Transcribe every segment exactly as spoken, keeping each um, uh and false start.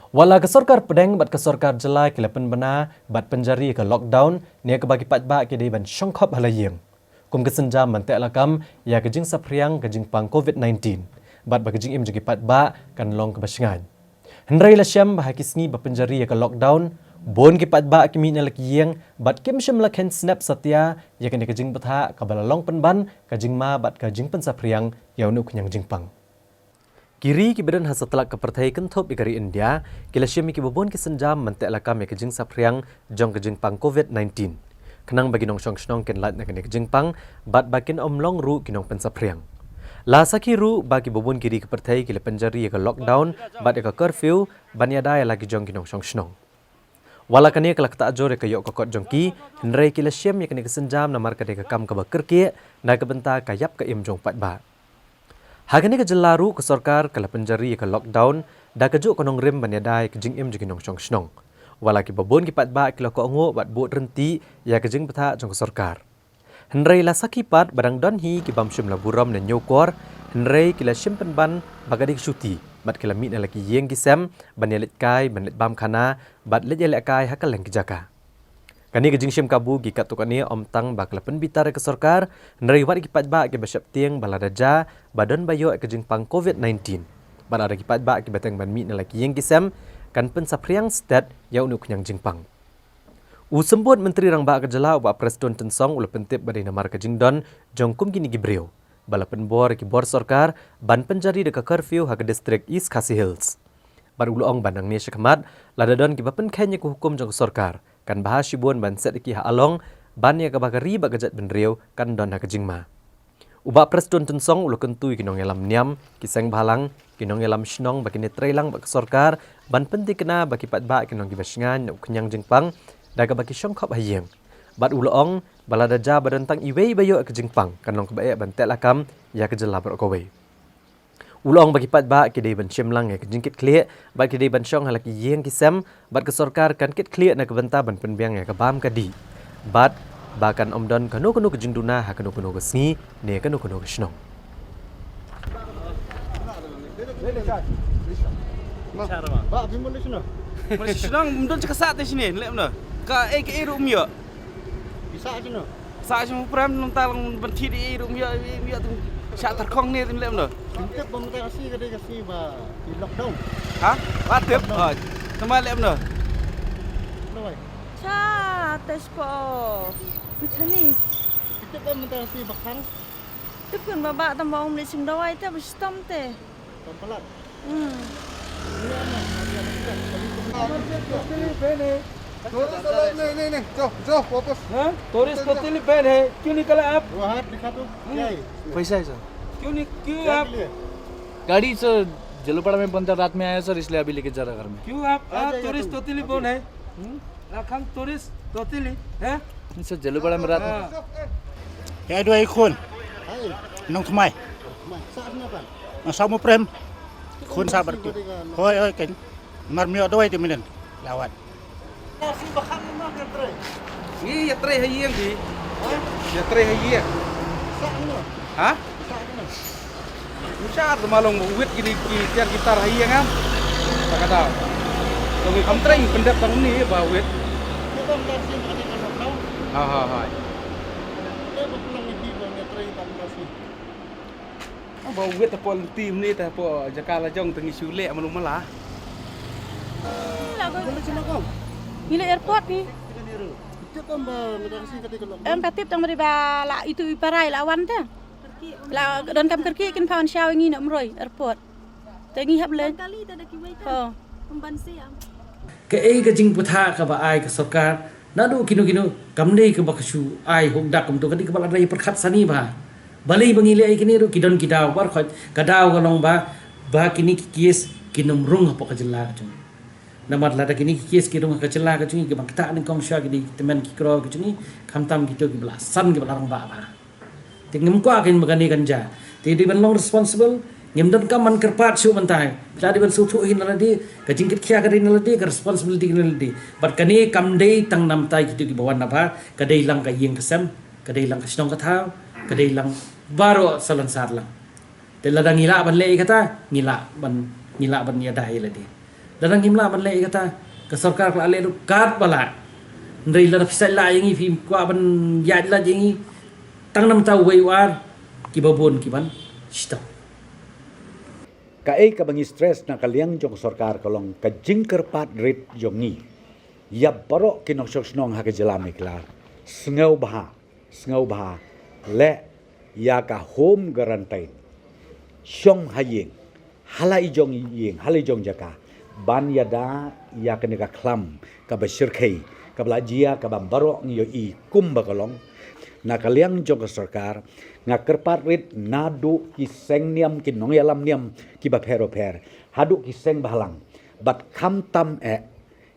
Wat la ka sorkar pdeng bad ka sorkar jylla ki la pynbna bad pynjari ïa ka lockdown, ne kaba ki paidbah ki dei ban shongkhop ha la ïing kum ka sienjam ban teh lakam ïa ka jingsaphriang ka jingpang covid nineteen, bad ba ka jingim jong ki paidbah kan long kaba shngaiñ. Hynrei la shem ba ha ki sngi ba pynjari ïa ka lockdown, bun ki paidbah ki mih na la ki ïing bad kim shym la kheiñ snep satia ïa kane ka jingbthah kaba la long pynban ka jingma bad ka jingpynsaphriang ïa une u khñiang jingpang. Ki ri kiba don ha satlak ka pyrthei kynthup ïa ka ri India ki la shim ïa kiba bun ki sienjam ban teh lakam ïa ka jingsaphriang jong ka jingpang covid nineteen, khnang ba ki nongshong shnong kin lait na kane ka jingpang bad ba kin ym long ruh ki nongpynsaphriang. La sakhi ruh ba kiba bun ki ri ka pyrthei ki la pynjari ïa ka lockdown bad ïa ka curfew ban ïada ïa la ki jong ki nongshong shnong. Wat la kane ka la ktah jur ïa ka ïoh ka kot jong ki, hynrei ki la shem ïa kane ka sienjam namar ka dei ka kam kaba kyrkieh na ka bynta ka ïap ka im jong u paidbah. Ha kane ka jylla ruh ka sorkar ka la pynjari ïa ka lockdown da kajuh ka nongrim ban ïada ïa ka jingim jong ki nongshong shnong. Wat la kiba bun ki paidbah ki la kohnguh bad bud ryntih ïa ka jingbthah jong ka sorkar. Hynrei la sakhi pat ba dang don hi ki bym shym la burom ne ñiewkor, hynrei ki la shim pynban ba ka dei ka shuti bad ki la mih na la ki ïing ki sem ban ïaleit kai, ban leit bam khana bad leit ïalehkai ha kylleng ki jaka. Kane ka jingshim kabu ki katto katne ym tang ba ka la pynbitar ïa ka sorkar, hynrei wat ïa ki paidbah kiba sheptieng ba lada jia ba don ba ïoh ïa ka jingpang covid nineteen, bad lada ki paidbah kiba teng ban mih na la ki ïing ki sem kan pynsaphriang stet ïa une u khñiang jingpang. U Symbud Myntri Rangbah ka jylla u Bah Prestone Tynsong u la pyntip ba dei namar ka jingdon jong kum kine ki briew ba la pynbor ïa ki bor sorkar ban pynjari da ka curfew ha ka district East Khasi Hills. Bad u la ong ba nangne shakhmat lada don kiba pynkheiñ ïa ka hukum jong ka sorkar, kan bha shibun ban set ïa ki ha along, ban ïa kaba ka ri bad ka jaitbynriew kan don ha ka jingma. U Bah Prestone Tynsong u la kyntu ïa ki nongïalam niam, ki seng bhalang, ki nongïalam shnong ba kin ïatreilang bad ka sorkar ban pynthikna ba ki paidbah kin long kiba shngaiñ na u khñiang jingpang da kaba ki shongkhop ha ïing. Bad u la ong ba lada jia ba don tang iwei ba ïoh ïa ka jingpang kan long kaba eh ban teh lakam ïa ka jylla baroh kawei. U la ong ba ki paidbah ki dei ban shim lang ïa ka jingkitkhlieh bad ki dei ban shong ha la ki ïing ki sem, bad ka sorkar kan kitkhlieh na ka bynta ban pynbiang ïa ka bam ka dih bad ba kan ym don kano kano ka jingduna ha kano kano ka sngi ne kano kano ka shnong. Ba, phim don shnong? Phim don shnong, ym don sha ka sah te shane, leh kumno? Ka ei ka ei ruh ym ïoh. Phi sah shano? Sah sha Mawprem, nangta long ban thied ei ruh ym ïoh, ym ïoh, tang sah Tarkhong ne, tang leh kumno? Phim tip ba mynta ka sngi ka dei ka sngi ba ki lockdown. Ha? Ba tip? Lockdown. Oh. Tang ba leh kumno? Kumno wai? Sha test po. Bithani. Phim tip ba mynta ka sngi ba khang. Tip kan ba ba tam ba ong leh sing dawai te ba shitom te. Palat. Hmm. टोरिस्ट टोटली बैन है। हाँ? टोरिस्ट टोटली बैन है। क्यों निकला आप? वो हाथ दिखा दो। हम्म। क्या है इसमें? पैसा है सर। क्यों नहीं, क्यों क्या आप के लिए? गाड़ी सर जलूपाड़ा में पंचर रात में आया सर, इसलिए अभी लेके जा रहा घर में। क्यों आप, आ आप जाएगा टोरिस्ट तुम। टोटली अभी। बैन है? हम्म? राखंग टोरिस्ट टोटली है? नहीं सर, जलूपाड़ा में रात में। हाँ। Ïa dawai khun. Nongthymmai. Nongsa Mawprem. Khun sa barki. Hoi, hoi, ken. Mar mio dawai te minen. Lawat. Ngi ïatrei ha ïing ki. Ïatrei ha ïing. Ha? Ngi shah te ma long wit kine ki tiar ki tar ha ïing, em. Ba ka daw. Long ngi kam trei pyndep tang ni ba wit. Ha, ha, ha. Ba wit hapoh lynti mynne te hapoh jaka la jong te ngi shu leh malu mala. Ngi leh airport ni. Em ka tip tang ba la itu i parai la wan te. La donkam kyrkieh kin pha wan shaw ngi na Umroi airport. Te ngi hap leh. Ho. Kaei ka jingpynthikna kaba ai ka sorkar naduh kino kino, kam dei kaba ka shu ai hok dak kumto, ka dei kaba la dei pyrkhat sani bha. Balei ba ngi leh ïa kine ruh, ki don ki daw baroh khoit, ka daw ka long ba, ba kine ki case kin ym rung hapoh ka jylla ka jong ngi. Namar lada kine ki case ki rung ha ka jylla ka jong ngi, kiba ktah nyngkong shuwa ki dei ki tymmen ki kro ka jong ngi, khamtam kito kiba la san kiba la rangbah bha. Te ngim kwah kein ba kane kan jia. Te dei ban long responsible, ngim donkam ban kyrpad shuh mynta. Phi la dei ban sngewthuh hi na lade, ka jingkitkhia ka dei na lade, ka responsibility ka dei na lade. Bad kane kam dei tang na bynta kito kiba wan na bha, ka dei lang ka ïing ka sem, ka dei lang ka shnong ka thaw, ka dei lang baroh salonsar lang. Te lada ngi lah ban leh ïa kata, ngi lah ban, ngi lah ban ïada ïa lade. Lada ngim lah ban leh ïa kata, ka sorkar ka la leh lut katba lah. Hynrei lada phi sait lah ïa ngi, phi kwah ban ïaid lait ïa ngi, tang namar uwei u ar, kiba bun ki ban shitom. Kaei kaba ngi stress na ka liang jong ka sorkar ka long ka jingkyrpad rit jong ngi ïa baroh ki nongshong shnong ha ka jylla Meghalaya. Sngewbha, sngewbha leh ïa ka home quarantine. Shong ha ïing, ha la i jong ïing, ha la i jong jaka, ban ïada ïa kane ka khlam kaba shyrkhei, kaba la jia, kaba baroh ngi ïohi kumba ka long. Na ka liang jong ka sorkar, nga kyrpad rit naduh ki seng niam, ki nongïalam niam kiba pher bapher, haduh ki seng bhalang, bad khamtam eh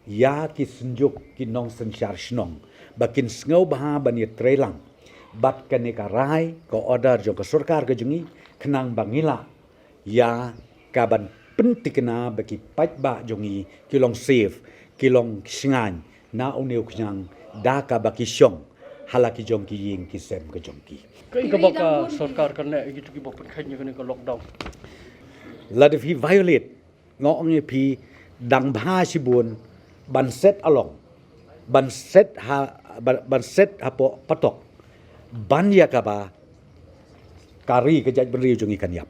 ïa ki synjuk, ki nongsynshar shnong, ba kin sngewbha ban ïatreilang bad kane ka rai, ka order jong ka sorkar ka jong ngi, khnang ba ngi lah ïa kaban pyntikna ba ki paidbah jong ngi ki long safe, ki long shngaiñ na une u khñiang, da kaba ki shong ha la ki jong ki ïing ki sem ka jong ki. Kaei kaba ka sorkar kan leh ïa kito kiba pynkheiñ ïa kane ka lockdown? Lada phi violate, nga ong ïa phi, dang bha shibun ban set along, ban set ha, ban, ban set hapoh patok, ban ïa kaba ka ri, ka jaitbynriew jong ngi kan ïap.